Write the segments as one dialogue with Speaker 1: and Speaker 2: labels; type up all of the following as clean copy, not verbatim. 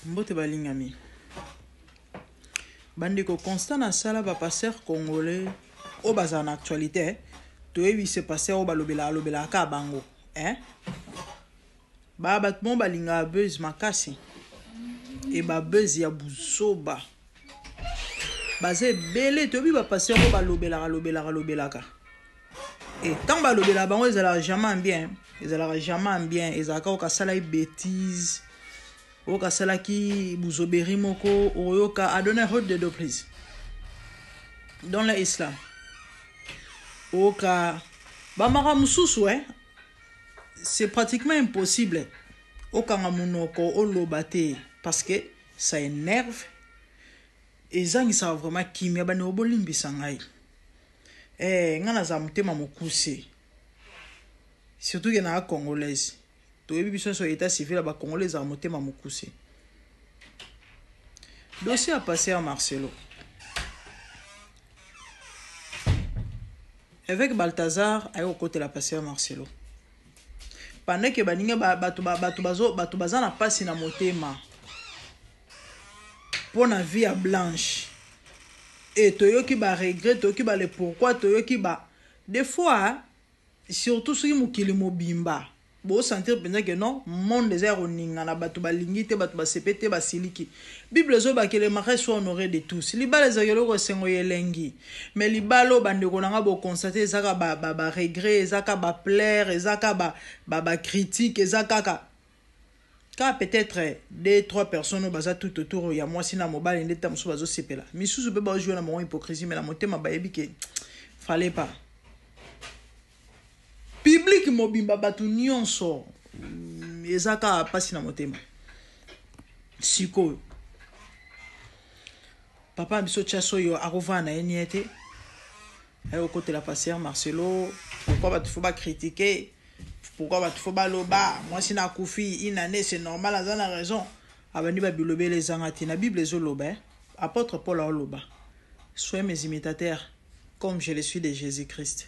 Speaker 1: Mbote balingami. Bandeko constat nasala ba pasteur congolais oyo bazala na actualité eh? Toyebi se pasteur oyo balobelaka alobelaka kaka bango eh? Ba bato moko balingaka buzz makasi e ba buzz ya buzoba baza ebele. Toyebi ba pasteur oyo balobelaka lobelaka lobelaka e ntango balobelaka bango ezalaka jamais en bien, ezalaka jamais en bien, ezalaka oyo kasalaki bêtise, oyo kasalaki buzoberi moko, oyoka adonai hold the door please dans l'islam, oyoka bamaka mosusu eh? C'est pratiquement impossible okanga monoko oloba te parce que ça énerve, ezangisaka vraiment kimia. Bandeko bolimbisa ngai eh, ngai nazala motema mokuse, surtout ke naa congolaise. Toyebi biso nyonso état civil ya bacongolais ezala motema mokuse. Dossier ya pasteur Marcelo, évêque Balthazar aye kokotela pasteur Marcelo pendant ke baninga bato bato bazo bato baza na mpasi na motema mpo na vie ya Blanche. E toyoki baregret, toyoki bale pourquoi, toyoki ba des fois, surtout soki mokili mobimba bosentir mpenza ke non, monde eza ya koningana, bato balingi te, bato basepe te, basiliki. Bible ezobaki le mariage soit honoré de tous. Libala ezalaki eloko esengo ya elengi, mais libala oyo, bandeko na nga, boconstate ezaka baregret, ezaka baplaire, ezaka bacritique, eza kaka kaka peut-être deux trois personnes oyo baza tout autour ya mwasi na mobali nde ta mosusu bazosepela, misusu mpe baojouer na bango hypocrisie, mais na motema bayebi ke fallait pas. Public mobimba, bato nyonso, eza kaka mpasi na motema. Sikoyo papa na biso Tiaso oyo akovanda na ye nie te, aye kokotela pasteur Marcelo. Pourquoi bato faut bacritiquer? Pourquoi bato faut baloba? Mwasi na akufi une année, c'est normal, aza na raison. Abandi babilobela ezanga te na Bible. Ezoloba eh? Apôtre Paul aoloba: "Soyez mes imitateurs comme je le suis de Jésus-Christ."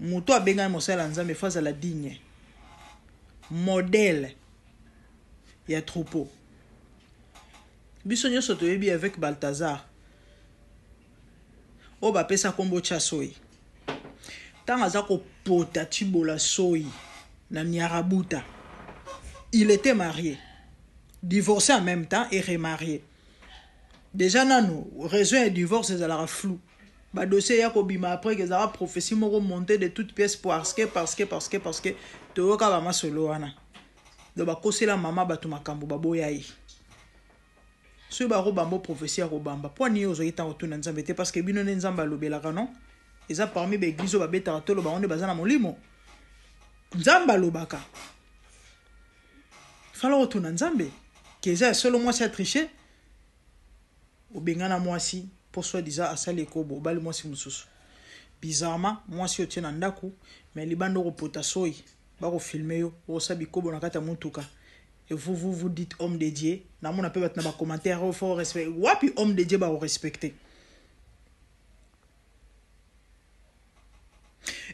Speaker 1: Moto abengami mosala ya Nzambe faut azala digne modèle ya troupeau. Biso nyonso toyebi avec Balthazar oyo bapesa nkombo Tya Soi, ntango aza kopota Tibola Soi na Niarabuta, il était marié, divorcé en même temps et remarié. Déjà nanu raison ya divorce ezalaka flou, badossier ya kobima après ke ezalaka prophétie moko montée de toutes pièces, parce que parce que parce que parce que toyoka bamasolo wana. Donc bakosela mama bato makambo, baboya ye. Soki bakobamba prophétie ya kobamba, mpo nini ozwaki ntango tuna Nzambe te? Parce que bino nde Nzambe alobelaka non, eza parmi baeglise oyo babetaka tolo, bango nde baza na molimo Nzambe alobaka. Fala kotuna Nzambe ke eza ya solo mwasi atriche, obengana mwasi mpo soi-disant asali ekobo, obali mwasi mosusu. Bizarrement mwasi oyo tie na ndako, mais libanda okopota soi, bakofilme yo okosala bikobo na kati ya motuka. Et vous, vous vous dites homme de Dieu. Namona mpe bato na bacommentaire oyo faut respect. Wapi homme de Dieu bakorespecte?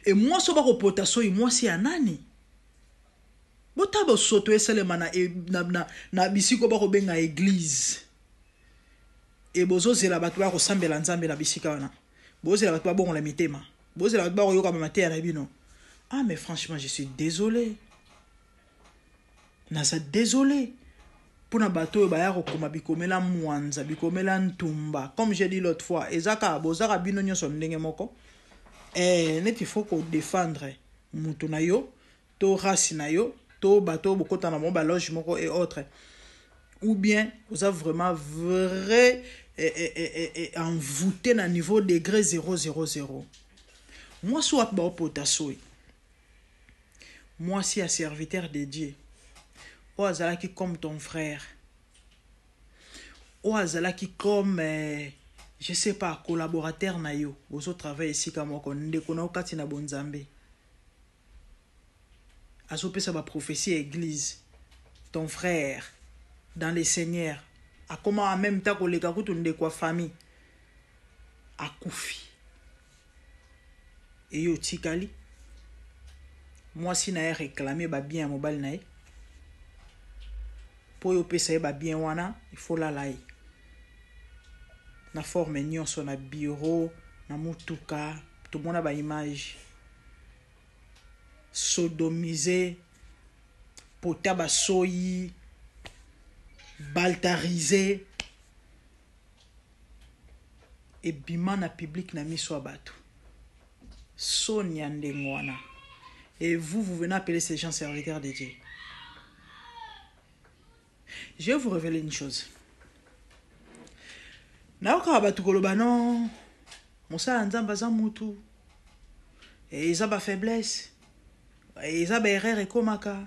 Speaker 1: E mwasi oyo bakopota soi, mwasi ya nani? Bota bosoto esalema na, na, na, na bisika oyo bakobenga église. E bozozela bato baya kosambela Nzambe na bisika wana, bozela bato babongola mitema, bozela bato bakoyoka bamateya na bino. Ah mais franchement, je suis désolé, naza désolé mpona bato oyo baya kokoma bikomela mwanza, bikomela ntumba. Comme j'ai dit l'autre fois, eza kaka bozaka bino nyonso ndenge moko eh, neti faut kodéfendre moto na yo to race na yo to bato oyo bokota na bango baloge moko et autres, ou bien oza vraiment vrai envoûté na niveau degré 000. Mwasi wapi baopota soi? Mwasi ya serviteur de Dieu oyo azalaki comme ton frère, oyo azalaki comme je sais pas, collaborateur na yo, bozotravaille esika moko, ndeko na yo kati na bonzambe, azopesa baprophétie ya église, ton frère dans le Seigneur, akoma en même temps koleka kutu ndeko ya famille, akufi, eye otikali mwasi na ye, réclame babien ya mobali na ye. Mpo oyo opesa ye babien wana, il faut lala ye na forme nyonso, na bureau, na mutuka, tomona ba image sodomise, pota basoyi, baltarise, ebima na public na miso ya bato. Soni ya ndenge wana. Et vous, vous venez appeler ces gens serviteurs de Dieu. Je vais vous révéler une chose. Nayokaka bato koloba non, mosala ya Nzambe aza mutu, eza ba faiblesse, eza ba erreur ekomaka.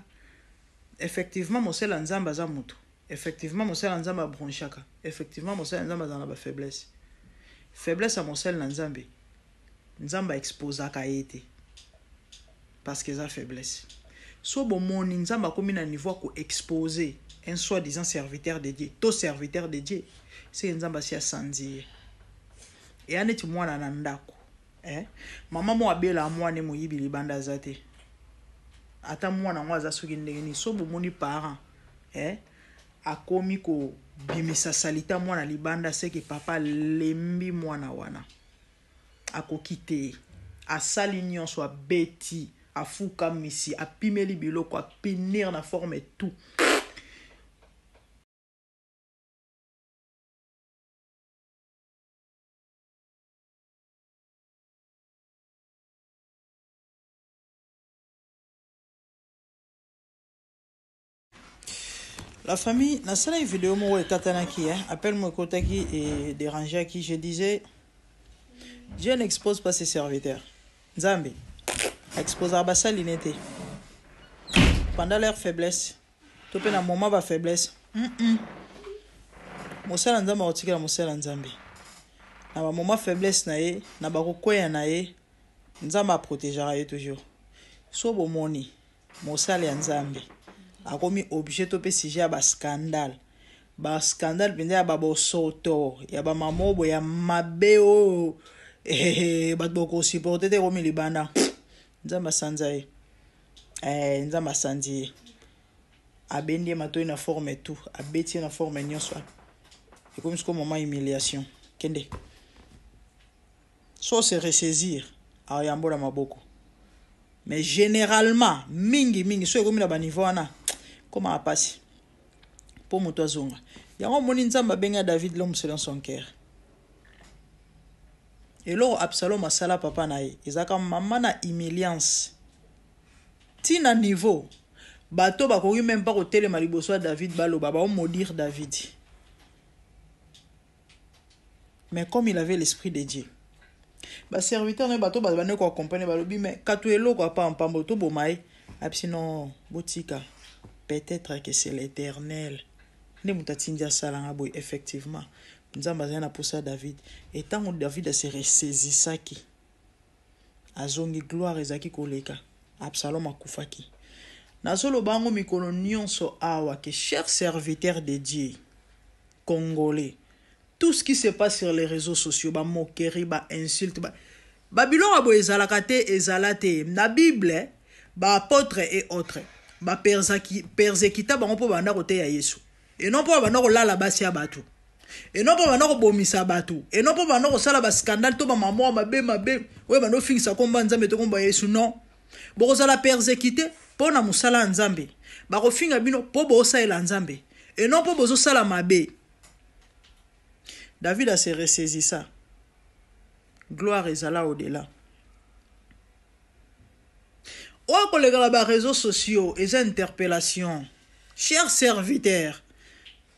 Speaker 1: Effectivement, mosala ya Nzambe aza mutu. Effectivement, mosala ya Nzambe abronchaka. Effectivement, mosala ya Nzambe azala na ba faiblesse. Faiblesse ya mosala na Nzambe, Nzambe exposaka ye te. Parce que eza faiblesse. So bomoni Nzambe akomi na niveau ya ko exposer un soi-disant serviteur de Dieu, to serviteur de Dieu, c'est Nzambe asi asanzi ye. Eya neti mwana na ndako. Eh? Mama mo abela mwana moyibi libanda aza te. Ata mwana ngo aza soki ndenge nini, so bomoni parent, eh? Akomi ko bimisa salita mwana libanda, c'est que papa lembi mwana wana. Akoki te. Asali nyonso, abeti, afukamisi, apimeli biloko, apinir na forme et tout. La famille, nasalaki vidéo moko ekatanaki, hein? Appel moko ekotaki et dérangeaki. Je disais, Dieu n'expose pas ses serviteurs. Nzambe exposaka basali ne te pendant leur faiblesse, to mpe na moment ba faiblesse. Mosala Nzambe akotikela mosala Nzambe na ba moment faiblesse na ye, na bakokweya na ye, Nzambe aprotegeaka ye toujours. So bomoni mosali ya Nzambe akomi objet to mpe sujet ya ba scandale, ba scandale mpenza ya babosoto, ya bamamobo ya mabe oyo bato bakosupporte te, ekomi libanda, Nzambe asanza ye. Nzambe asanzi ye, abendi ye matoi na forme tout, abeti ye na forme nyonso, ekomi sikoyo mama humiliation. Kende so se ressaisir, ayambola maboko. Mais généralement mingi mingi so ekomi na baniveau wana, koma apasi mpo moto azonga. Yango omoni Nzambe abenga David l'homme selon son cœur. Eloko Absalom asala papa na ye ezalaka mama na humiliance ntina niveau bato bakoki meme mpa kotelema liboso ya David, baloba baomodire David. Mais comme il avait l'esprit de Dieu, baserviteur na ye, bato babandi koaccompagne, balobi mais kato eloko apa mpambo toboma ye. Abisi non, botika, peut-être que c'est l'Éternel nde moto atindi asalanga boye. Effectivement, Nzambe azali na posa ya David. E ntango David ase ressaisissaki, azongi, gloire ezalaki koleka, Absalom akufaki. Nazoloba yango mikolo nyonso awa ke cher serviteur de Dieu congolais, tout ce qui se passe sur les réseaux sociaux, ba moquerie, ba insulte, ba babiloko ya boye ezalaka te, ezala te na Bible. Ba apôtre et autres bapersécuta bango mpo banda koteya Yesu, eno mpo banda kolala basi ya bato, eno mpo banda kobomisa bato, eno mpo banda kosala bascandale to bamamwa mabe mabe oyo banda ofingisa komba Nzambe to komba Yesu. Non, bokozala persécuté mpo na mosala ya Nzambe, bakofinga bino mpo bosalela Nzambe, eno mpo bozosala mabe. David ase ressaisissa, gloire ezala au-delà. Oyo koleka na baréseaux sociaux eza interpellation. Cher serviteur,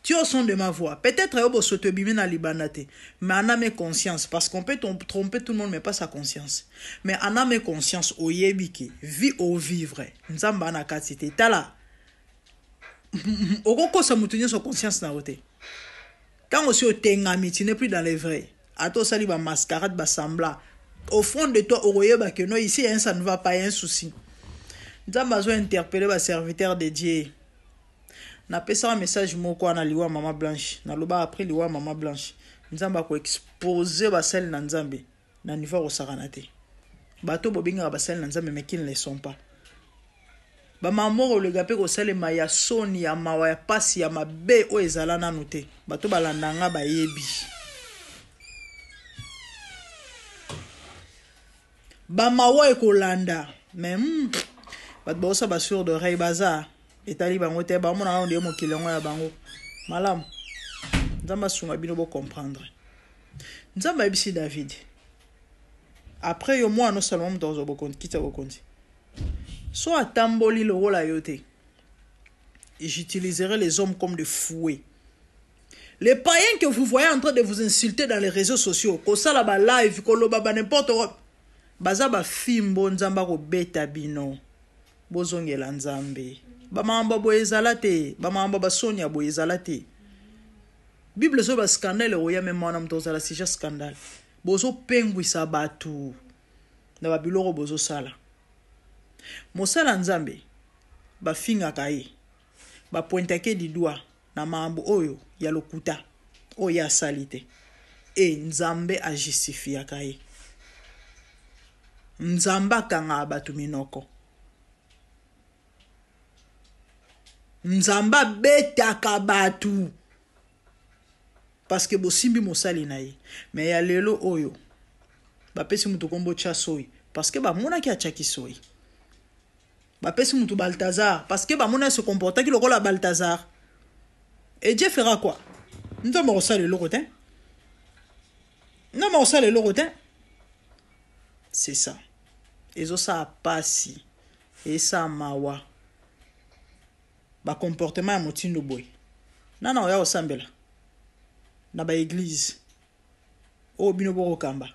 Speaker 1: tu au son de ma voix, peut-être yo bosoto ebimi na libanda te, mais en âme et conscience, parce qu'on peut tromper tout le monde mais pas sa conscience, mais en âme et conscience oyebi ke vie au vivre Nzambe ana kati te. Tala, okokosa moto nyonso conscience na yo te. Ntango si otengami, tu n'es plus dans les vrais. Ata osali bamascarade, basembla, au fond de toi okoyeba ke non, ici un ça ne va pas, un souci. Nzambe azo interpeller baserviteur de Dieu. Napesaka message moko wana liwa mama Blanche. Naloba après liwa mama Blanche, Nzambe akoexpose basali na Nzambe na niveau akosakana te. Bato bobengaka basali na Nzambe mais qui ne le sont pas. Bamakambo koleka mpe kosalema ya soni, ya mawa, ya pasi, ya mabe oyo ezala nanu te. Bato balanda nga bayebi. Bamawa ekolanda mais bato baosa ba sourd d'oreille baza etali bango te, bamona nano nde mokili yango ya bango malamu. Nzambe asunga bino bo comprendre. Nzambe ayebisi David après yo mwana Salomo moto akozwa bokonzi, kiti ya bokonzi. So atamboli lokola yo te, j'utiliserai les hommes comme des fouets. Les païens que vous voyez en train de vous insulter dans les réseaux sociaux, kosala ba live, koloba ba n'importe quoi, baza ba fimbo Nzambe akobeta bino. Bozongela Nzambe. Ba makambo boye ezala te, ba makambo ba soni ya boye ezala te. Bible so ba scandale oya me mwana moto ozala sujet scandale. Bozopengwisa bato na ba biloko bozosala. Mosala Nzambe bafingaka ye, bapointake du doigt na makambo oyo ya lokuta oyo ye asali te. E Nzambe ajustifiaka ye. Nzambe akangaka bato minoko. Nzambe abetaka bato parce que bosimbi mosali na ye. Mais ya lelo oyo bapesi moto kombo tya soyi parce que bamonaki atiaki soyi. Bapesi moto Balthazar parce que bamonaki se comportaki lokola Balthazar. Et Dieu fera quoi? Nzambe akosala eloko te. Nzambe akosala eloko te. C'est ça. Ezosala pasi, esala mawa. Ba comportement ya motindo boye. Nana oya kosambela na ba église oyo bino bokokamba.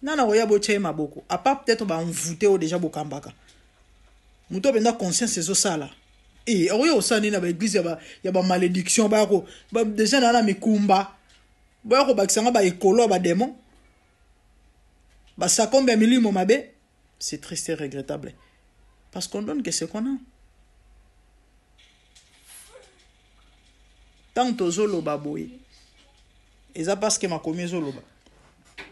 Speaker 1: Nana oya botia ye maboko. À part peut-être ba envoûté oyo déjà bokambaka. Moto mpenza conscience ezosala. E oyo osala nini na ba église ya ba malédiction baya ko ba, déjà na na mikumba. Baya kobakisa nga ba ekolo ya ba démon. Ba sakombe ya milimo mabe. C'est triste et regrettable. Parce qu'on donne que ce qu'on a. Tant tozoloba boye, eza parce que makomi ezoloba.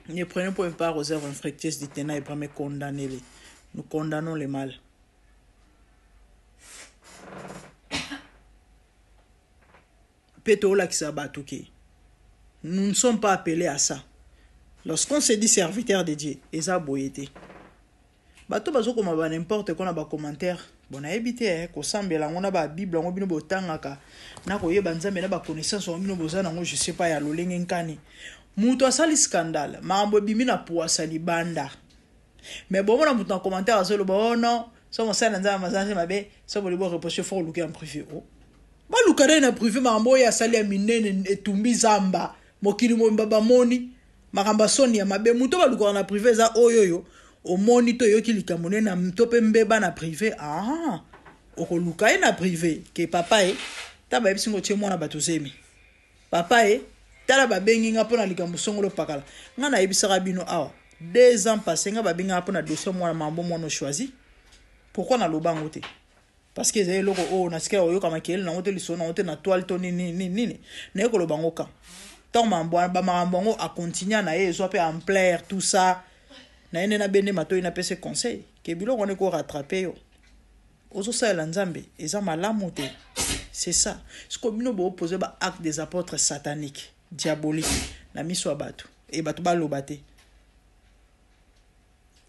Speaker 1: Ne prenez point part aux œuvres infructueuses du ténèbre, mais condamnez-les. Nous condamnons le mal. Pe tolakisa bato ke nous ne sommes pas appelés à ça. Lorsqu'on se dit serviteur de Dieu, eza boye te. Bato bazokoma ba n'importe quoi na ba commentaire. Bon, nayebi te eh, kosambela yango na ba Bible yango bino botangaka na koyeba Nzambe na ba connaissance yango bino boza nango, je sais pas ya lolenge nkani. Moto asali scandale, makambo ebimi na puasa libanda. Mais bomona moto na commentaire azoloba oh non, so mosali na Nzambe azali mabe, so bolingi bo reprocher faut oluka en privé. Oh. Baluka naye na privé makambo oyo asali ya minene etumbi zamba mokili mobimba bamoni makambo ya soni ya mabe. Moto balukaka na privé eza oyo oyo omoni to oyoki likambo nde na to mpe mbeba na privé. Ah, okoluka ye na privé ke papa ye ta bayebisi ngo tie mwana bato zemi. Papa ye tala babengi nga mpona likambo songolo pakala. Nga nayebisaka bino awa 2 ans passé nga babengaka mpona dossier mwana mambo mwana choisi. Pourquoi naloba yango te? Parce que ezali eloko oyo natikala koyoka makelele nango te, lisolo nango te na toile to nini nini nini. Naye koloba yango kan ntango bamakambo yango akontinua na ye ezwa mpe ampleur tout ça. Na ye nde nabende matoi napesa conseil ke biloko wana eko rattraper yo. Ozosalela Nzambe eza malamu te. C'est ça. Siko bino bo poser ba actes des apôtres sataniques, diaboliques na miso ya bato e bato baloba te.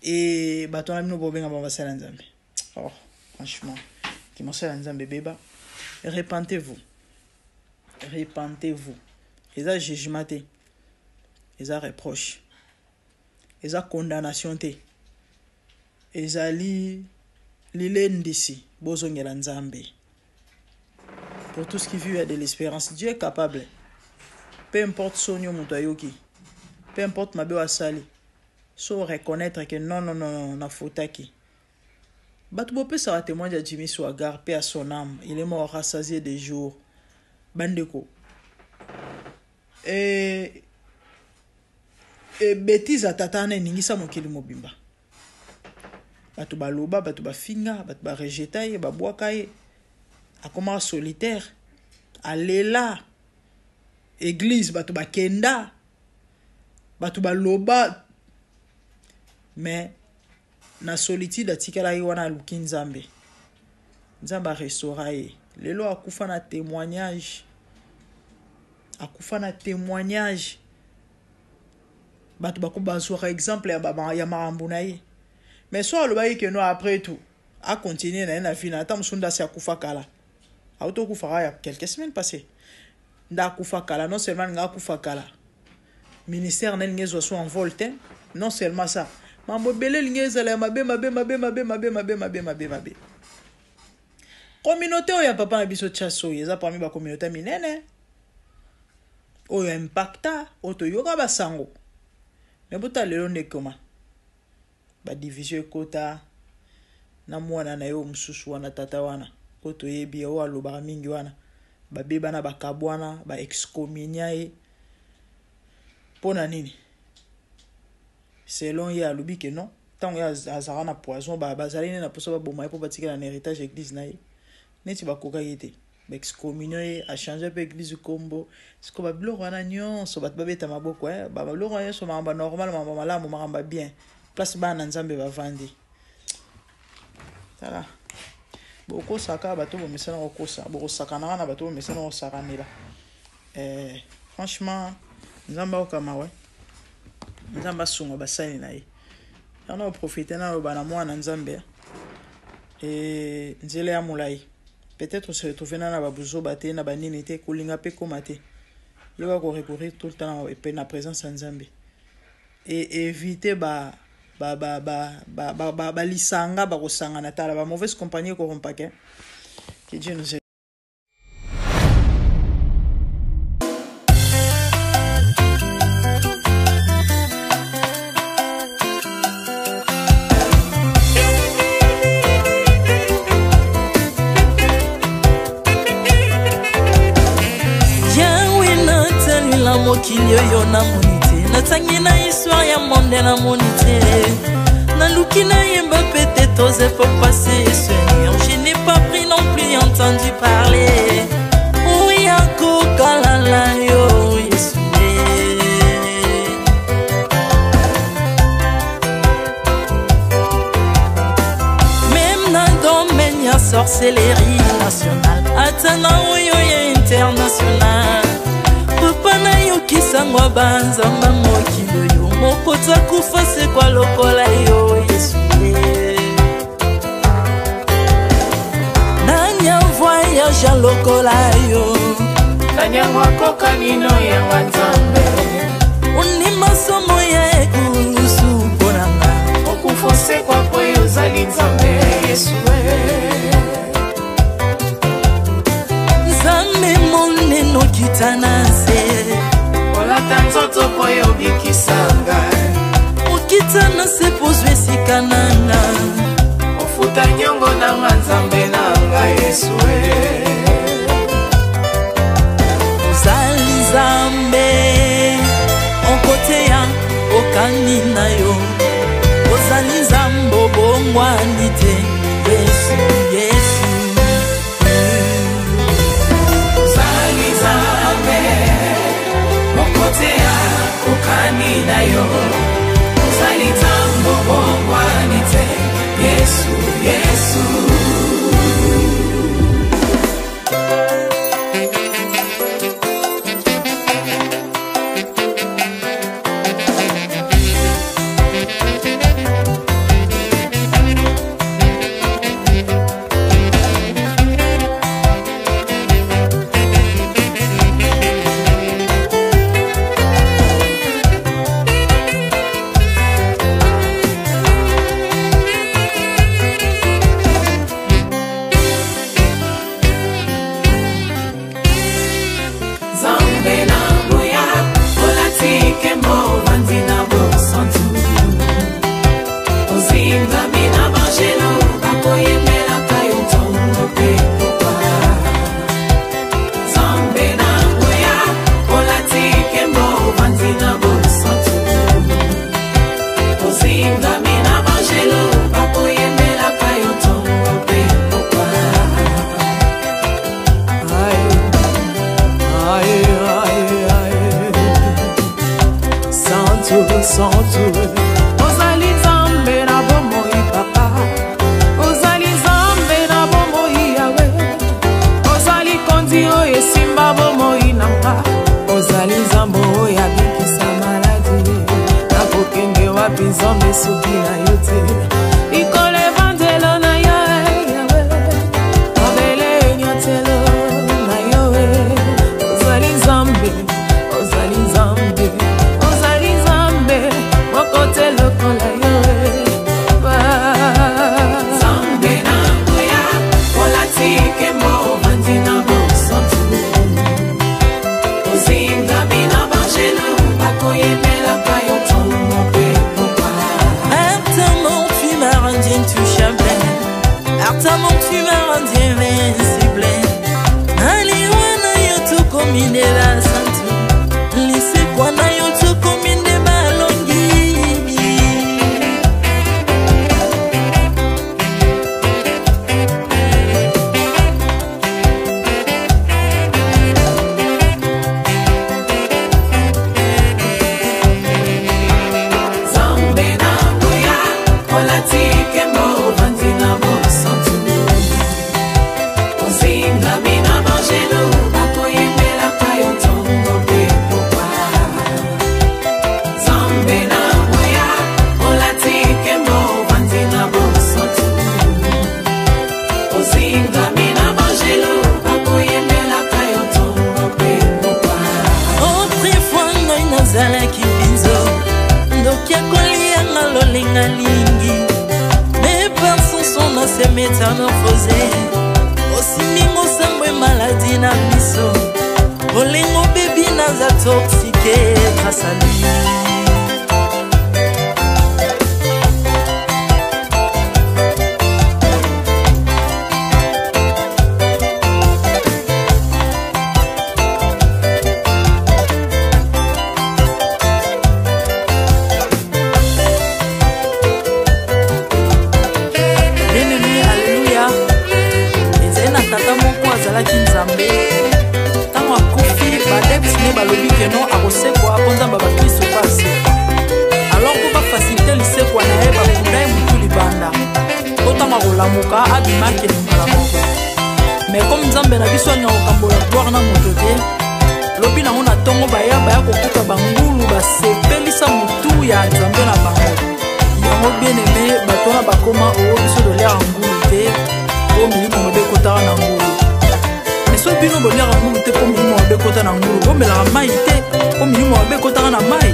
Speaker 1: E bato wana bino bobenga bango basala Nzambe. Oh, franchement, qui mosala Nzambe beba. Repentez-vous. Repentez-vous. Eza jugement te. Eza reproche. Eza condamnation te. Ezali lilendisi bozongela Nzambe. Pour tout ce qui vit, il y a de l'espérance. Dieu est capable. Peu importe sonio moto ayoki. Peu importe mabe asali. So reconnaître que non non non non na fotaki. Bato bopesaka témoignage ya Jimmy Swaggart, paix à son âme. Il est mort rassasié des jours. Bandeko. Et bêtise ya tata wana eningisa mokili mobimba. Bato baloba, bato bafinga, bato barejeta ye, babwaka ye. Akomaka solitaire. Alela. Église, bato bakenda. Bato baloba. Mais na solitude atikalaki wana aluki Nzambe. Nzambe arestaura ye. Lelo akufa na témoignage. Akufa na témoignage. Bato bako bazwaka exemple ya, ba, ya makambo na ye. Mais so alobaki que non, après tout, acontinue na ye na vie na ata mosusu ndasi akufa kala. Auti okufaka ya quelques semaines passées. Nde akufa kala, non seulement nga akufa kala. Ministère na elingi ezwa so en vol te. Non seulement ça. Mambo ebele elingi ezala ya mabe mabe mabe mabe mabe mabe mabe mabe mabe. Communauté oyo ya papa na biso Tchasso eza parmi ba communauté minene. Oyo impacta, oyo toyoka basango. Mais bota lelo nde koma. Ba division ekota na mwana na ye oyo mosusu wana tata wana oyo toyebi oyo alobaka mingi wana babebana bakabwana ba excommunia ye mpo na nini selon ye alobi ke non ntango ye azalaka na poison bazali nde na mposa baboma ye mpo batikela na héritage église na ye neti bakokaki te baexcommunion ye achange mpe église kombo siko babiloko wana nyonso bato babeta maboko eh? Babiloko wana nyonso makambo normal, makambo malamu, makambo bien place bana na Nzambe bavandi. Tala, bokosaka bato bomesana kokosa, bokosakanaka na bato bomesana kosakanela. Franchement, Nzambe akokama we, Nzambe asunga basali na ye. Yana oprofite naloba na mwana Nzambe nzela ya molai, peut-être se retrouver na babuzoba te na banini te, kolinga mpe koma te, yeba korecourir tout le temps na présence ya Nzambe et éviter ba balisanga bakosangana. Tala, ba mauvaise compagnie ekorompake. Que Dieu nous aide.
Speaker 2: Mokili oyo namoni te, natangi na histoire ya monde namoni te, naluki nayemba peut-être aux époques passées. Seigneur, je n'ai pas pris non plus entendu parler oya kokalala yo Yesu. Même na domaine ya sorcellerie nationale, ata na oyo ya international, papa, nayokisango banzamba mokili oyo moko takufa sekwa lokola yo Yesu. Nani avoyage lokola yo?
Speaker 3: Nani yango akokani no yanga Nzambe?
Speaker 2: Ondima somo ya ekulusu mpo na nga.
Speaker 3: Okufa osekwa po yo ozali Nzambe, Yesu.
Speaker 2: Nzambe monene, okita na nse.
Speaker 3: Olata nzoto po yo obikisa ngai.
Speaker 2: Okita na se pozwa esika na nga.
Speaker 3: Ofuta nyongo nanga, Nzambe na ngai Yesu.
Speaker 2: Ozali Nzambe okoteya okani na yo, ozali Nzambe obongwani te, Yesu, Yesu.
Speaker 3: Ozali Nzambe okoteya okani na yo, ozali Nzambe obongwani te, Yesu, Yesu. Nzambe na nguya, olati nkembo, ovandi na bosantu, ozingami na bangelo bakoyembelaka yo ntongo mpe pokwa. Nzambe na nguya, olati nkembo, ovandi na bosantu, ozingami na bangelo bakoyembelaka yo ntongo mpe pokwa.
Speaker 4: Aïe, aïe, aïe, aïe. Santu, santu.
Speaker 3: Ozali Nzambe na bomoi, papa, ozali Nzambe na bomoi ya
Speaker 4: Esuki na yo te. Likolo evandelo na yo, Yawe, mabele enyatelo na yo. Ozali Nzambe, ozali Nzambe, ozali Nzambe moko te lokola yo. Nzambe na nguya, olati nkembo, ovandi na bosantu, ozingami na bangelu, bakoyembelaka yo ntongo mpe pokwa.
Speaker 2: Ata mon tu m'as rendu intouchable, ata mon tu m'as rendu invincible. Naliwa na yo tokomi nde basantu, lisekwa na yo tokomi nde balongi.
Speaker 3: Nzambe na nguya, olati nkembo, ovandi na bosantu, ozingami na bangelu, bakoyembelaka yo ntongo mpe pokwa. Nzambe na nguya, olati nkembo, ovandi na bosantu, ozingami na bangelu, bakoyembelaka yo ntongo mpe pokwa.
Speaker 2: Autrefois ngai nazalaki binzo, ndoki akolianga lolenga lingi, mais par son son na se métamorphosé, osimbi mosambo maladie na biso, bolingo bebi naza toxique grâce à lui.
Speaker 1: Bien-aimé, alleluya. Ezali na tata moko azalaki Nzambe. Ntango akufi, baadeptes ne balobi que non, akosekwa mpo Nzambe bakristo mpo asekwa. Alors mpo bafaciliter lisekwa na ye, bakunda ye motu libanda, mpo ntango akolamuka abima, akende mbala moko. Mais comme Nzambe na biso alinga kokambola gloire na moto te, lobi nango na ntongo baya kokuta bangulu basepelisa motu ya Nzambe na bango. Yango, bien aimé, bato wana bakoma oyo biso toliaka ngulu te mpo milimo mabe ekotaka na ngulu. Mais so bino boliaka ngulu te mpo milimo mabe ekota na ngulu, bomelaka mai te mpo milimo mabe ekotaka na mai.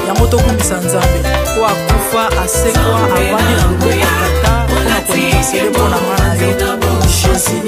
Speaker 1: Yango tokumbisa Nzambe po akufa, asekwa, avandi na loboko ya Tata mpona kointercéder mpo na nga na yo. Jésus.